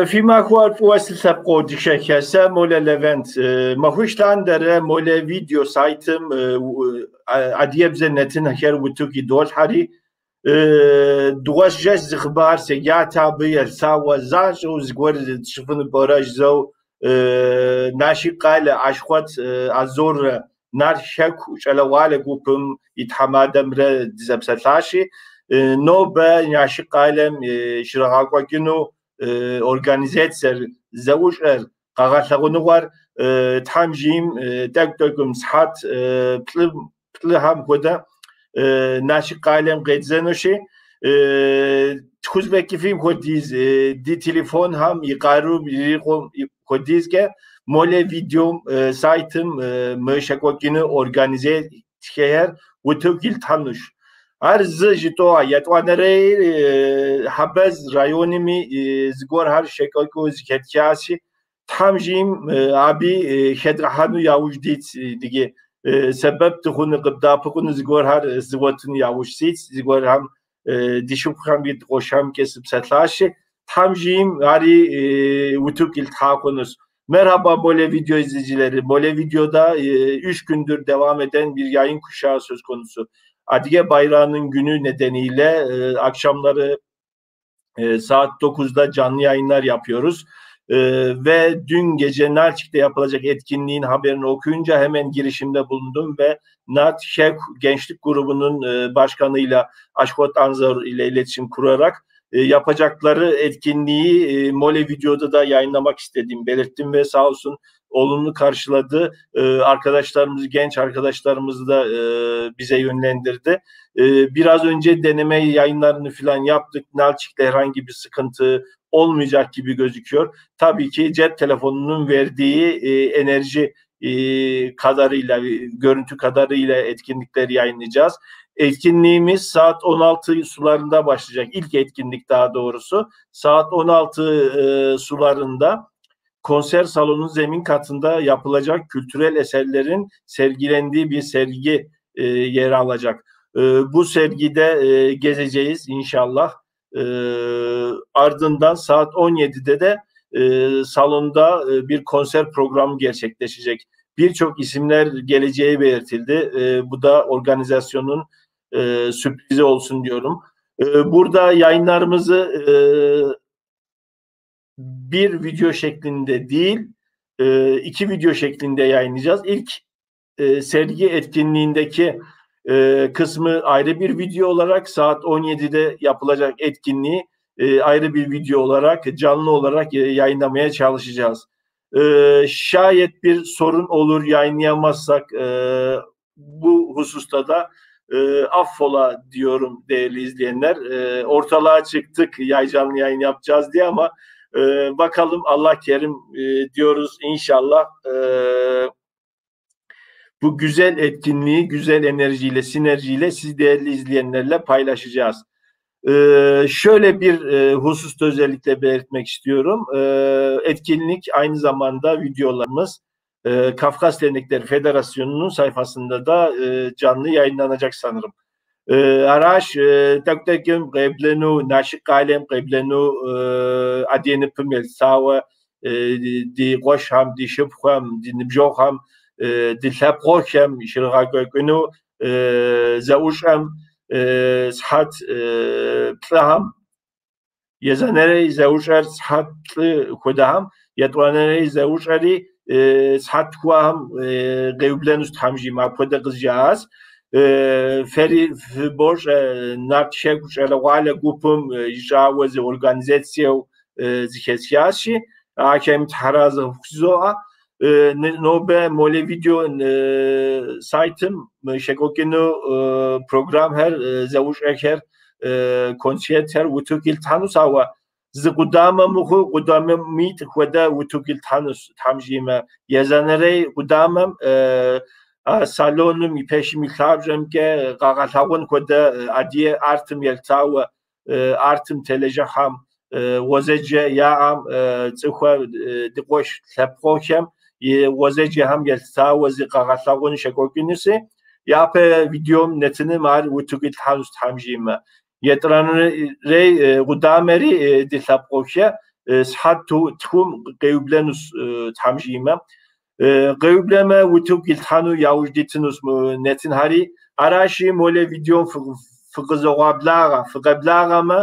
Фи махуэр фӏыуэ си лъэпкъыу дышэхэ, сэ Молэ Левент. Махуищ лъандэрэ Молэ видео сайтым адыгэбзэ нэтынхэр утыку идолъхьэри, дыгъуэсжэщ зы хъыбар седжат абы елъытауэ занщӏэу зыгуэр тщӏыфыну пӏэрэ жызэу Налшык къалэ Ащхъуэт Анзоррэ Нарт Хэку щӏалэгъуалэ гупым и тхьэмадэмрэ дызэпсэлъащи, нобэ Налшык къалэм щрагъэкӏуэкӏыну организацэр, зэӏущӏэр Къэгъэлъэгъуэныгъэр Тхьэм жиӏэм тӏэкӏу-тӏэкӏум сыхьэт плӏыхэм хуэдэ Налшык къалэм къедзэнущи, тхузэфӏэкӏыфым хуэдиз ди телефонхэм и къарум ирикъум хуэдизкӏэ Молэ видеом сайтым мы щекӏуэкӏыну организацэхэр утыку итлъхьэнущ. Ар зы жытӏоӏэ, етӏуанэрейр Хьэбэз районми зыгуэрхэр щекӏуэкӏыу зэхэтхащи, Тхьэм жиӏэм аби хедгъэхьэну яужь дитщ иджы. Сэбэп дыхъуну, къыддэӏэпыкъуну зыгуэрхэр зыгъуэтыну яужь ситщ, зыгуэрхэм ди шыпхъухэмкӏи ди къуэшхэмкӏэ сыпсэлъащи, Тхьэм жиӏэм ари утыку итлъхьа хъунущ. Merhaba Mole Video izleyicileri. Mole Video'da 3 gündür devam eden bir yayın kuşağı söz konusu. Adige Bayrağı'nın günü nedeniyle akşamları saat 9'da canlı yayınlar yapıyoruz. Ve dün gece Nalçik'te yapılacak etkinliğin haberini okuyunca hemen girişimde bulundum ve Nart Şevk Gençlik Grubu'nun başkanıyla Aşkot Anzor ile iletişim kurarak yapacakları etkinliği Mole Video'da da yayınlamak istediğimi belirttim ve sağ olsun olumlu karşıladı. Arkadaşlarımız, genç arkadaşlarımızı da bize yönlendirdi. Biraz önce deneme yayınlarını falan yaptık. Nalçik'te herhangi bir sıkıntı olmayacak gibi gözüküyor. Tabii ki cep telefonunun verdiği enerji kadarıyla, görüntü kadarıyla etkinlikleri yayınlayacağız. Etkinliğimiz saat 16 sularında başlayacak. İlk etkinlik daha doğrusu. Saat 16 sularında konser salonunun zemin katında yapılacak kültürel eserlerin sergilendiği bir sergi yer alacak. Bu sergide gezeceğiz inşallah. Ardından saat 17'de de salonda bir konser programı gerçekleşecek. Birçok isimler geleceği belirtildi. Bu da organizasyonun sürprizi olsun diyorum. Burada yayınlarımızı bir video şeklinde değil, iki video şeklinde yayınlayacağız. İlk sergi etkinliğindeki kısmı ayrı bir video olarak, saat 17'de yapılacak etkinliği ayrı bir video olarak, canlı olarak yayınlamaya çalışacağız. Şayet bir sorun olur yayınlayamazsak bu hususta da affola diyorum değerli izleyenler. Ortalığa çıktık canlı yayın yapacağız diye ama bakalım, Allah kerim diyoruz inşallah. Bu güzel etkinliği, güzel enerjiyle, sinerjiyle siz değerli izleyenlerle paylaşacağız. Şöyle bir hususta özellikle belirtmek istiyorum. Etkinlik aynı zamanda videolarımız Kafkas Dernekleri Federasyonu'nun sayfasında da canlı yayınlanacak sanırım. Аращ тӏэкӏу-тӏэкӏум къеблэну Налшык къалэм къеблэну Адыгэ ныпым елъытауэ ди къуэшхэм, ди шыпхъухэм, ди ныбжьэгъухэм, ди лъэпкъэгъухэм щрагъэкӏуэкӏыну зэӏущӏэм сыхьэт плӏыхэм, езанэрей зэӏущӏэр сыхьэт плӏы хуэдэхэм, етӏуанэрей зэӏущӏэри сыхьэт тхухэм къеублэнущ Тхьэм жиӏэмэ, апхуэдэ къызжаӏащ. Фэри фыбощӏэ Нарт Хэку щӏалэгъуалэ гупым ищӏауэ зы организацэу зэхэсхащи, ахэм тхьэразэ хузоӏэ. Нобэ Молэ Видео сайтым щекӏуэкӏыну программхэр, зэӏущӏэхэр, концертхэр утыку итлъхьэнущ, ауэ зы къудамэ мыхъуу къудамитӏ хуэдэ утыку итлъхьэнущ Тхьэм жиӏэмэ. Езанэрей къудамэм салоным и пэшым и лъабжьэмкӏэ къагъэлъэгъуэн хуэдэ адыгэ артым елъытауэ артым телэжьыхьэм, гъуэзэджэ яӏэм, цӏыхухэр ди къуэш лъэпкъэгъухэм и гъуэзэджэхэм елъытауэ зы къагъэлъэгъуэн щекӏуэкӏынущи, япэ видеом нэтыным ар утыку итлъхьэнущ Тхьэм жиӏэмэ. Етӏуанэрей къудамэри ди лъэпкъэгъухэ сыхьэт тхум къеублэнущ Тхьэм жиӏэмэ. Къеублэмэ утыку итлъхьэну яужь дитынущ мы нэтынхэри. Аращи, Молэ Видеом фыкъызогъэблагъэ, фыкъэблагъэмэ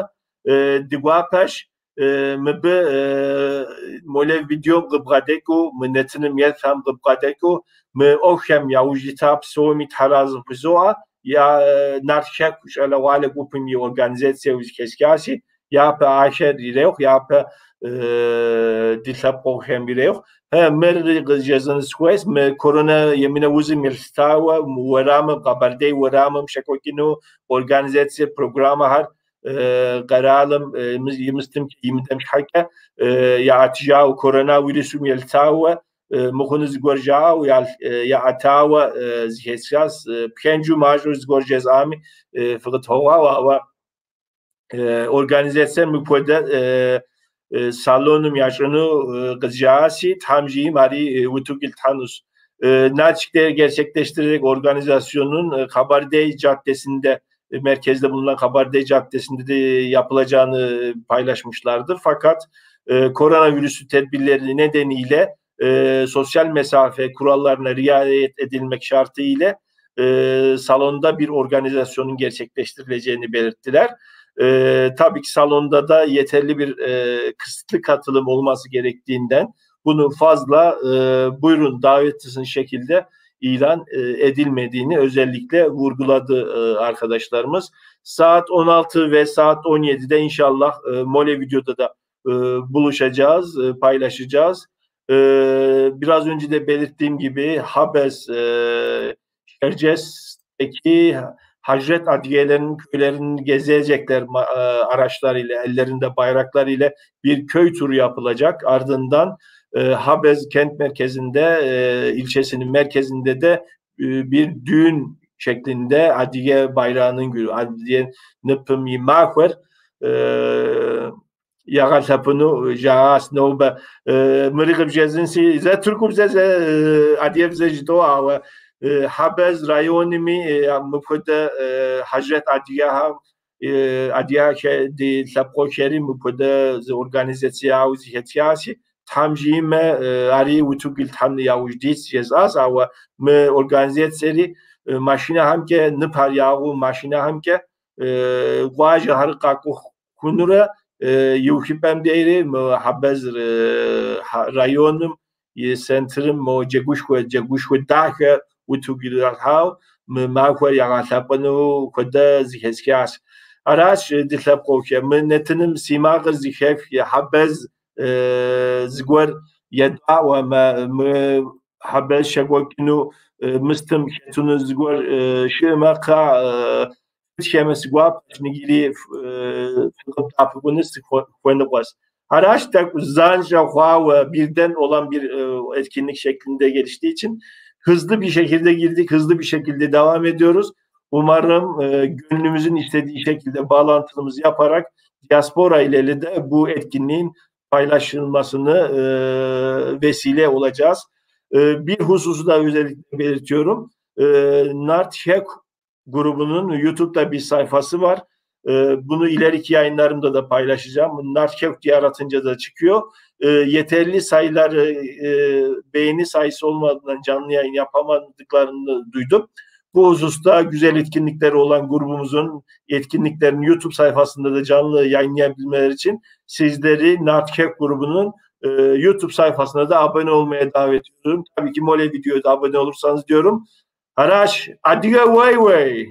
ди гуапэщ. Мыбы Молэ Видеом къыбгъэдэкӏыу, мы нэтыным еплъхэм къыбгъэдэкӏыу, мы ӏуэхухэм яужь ита псоми тхьэразэ хузоӏэ. Я Нарт Хэку щӏалэгъуалэ гупым и организацэу зэхэсхащи, Япэ ахэр ирехъу, япэ ди лъэпкъыгъухэм ирехъу. Мыр къызжезӏэну сыхуейщ, мы корона емынэ узым елъытауэ уэрамым, Къэбэрдей уэрамым щекӏуэкӏыну организацие программэхэр къэралым имыстым имыдэм щхьэкӏэ яӏэтыжауэ коронавирусым елъытауэ мыхъуну зыгуэр жаӏэу яӏэтауэ зыхесхащ. Пхэнжу мащӏэу зыгуэр жесӏами фыкъытхуэгъуауэ, ауэ организацием мыпхуэдэ салоным ящӏыну къызжаӏаси, Тхьэм жиӏэм ари утыку илъхьэнущ. Налшык'te gerçekleştirilecek organizasyonun Kabardey Caddesi'nde, merkezde bulunan Kabardey Caddesi'nde de yapılacağını paylaşmışlardı. Fakat koronavirüsü tedbirleri nedeniyle sosyal mesafe kurallarına riayet edilmek şartı ile salonda bir organizasyonun gerçekleştirileceğini belirttiler. Tabii ki salonda da yeterli bir kısıtlı katılım olması gerektiğinden bunu fazla buyurun davetlisin şekilde ilan edilmediğini özellikle vurguladı arkadaşlarımız. Saat 16 ve saat 17'de inşallah Mole videoda da buluşacağız, paylaşacağız. Biraz önce de belirttiğim gibi Habez, Şerces'teki Hacret Adiyelerinin köylerini gezecekler araçlar ile, ellerinde bayraklar ile bir köy turu yapılacak. Ardından Habez kent merkezinde, ilçesinin merkezinde de bir düğün şeklinde Adiye bayrağının günü, Adiye nıpım yimahver yağalhapını jaas noba mırıgıb jezinsi ze Türkubze ze Adiye bize jito awa Habez rayonimi mıpxude Hacret Adiyeha Adiye di лъэпкъыгъухэри мыпхуэдэ зы организацияуэ зэхэтхащи, Тхьэм жиӏэмэ, ари утыку илъхьэн яужь дитщ жесӏащ, ауэ мы организациери машинэхэмкӏэ ныпхэр ягъуу машинэхэмкӏэ къуажэхэр къакӏухьунурэ иухыпӏэм дейри мы Хьэбэз районым и центрым мо джэгушхуэ дахэ утыку иралъхьауэ мы махуэр ягъэлъэпӏэну хуэдэ зэхэсхащ. Аращ ди лъэпкъыгъухэр. Мы нэтыным си макъыр зыхэх Хьэбэз зыгуэр едаӏуэмэ, мы Хьэбэз щекӏуэкӏыну мыстым хэтыну зыгуэр щыӏэмэ, фытхэмэ си гуапэщ, иджыри фыкъыддэӏэпыкъуну сыхуэныкъуэщ. Аращ тӏэкӏу занщӏэ хъуауэ birden olan bir etkinlik şeklinde geliştiği için hızlı bir şekilde girdik, hızlı bir şekilde devam ediyoruz. Umarım gönlümüzün istediği şekilde bağlantımızı yaparak diaspora ile de bu etkinliğin paylaşılmasını vesile olacağız. Bir hususu da özellikle belirtiyorum. Nart Hek grubunun YouTube'da bir sayfası var. Bunu ileriki yayınlarımda da paylaşacağım. Nart Hek diye aratınca da çıkıyor. Yeterli sayılar, beğeni sayısı olmadığından canlı yayın yapamadıklarını duydum. Bu hususta güzel etkinlikleri olan grubumuzun etkinliklerini YouTube sayfasında da canlı yayınlayabilmeleri için sizleri Nart Hek grubunun YouTube sayfasına da abone olmaya davet ediyorum. Tabii ki Mole videoya da abone olursanız diyorum. Araş, adiga way way.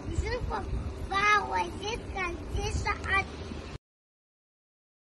бжьыфӏэу, вагъуэзешэ зи щыӏэт.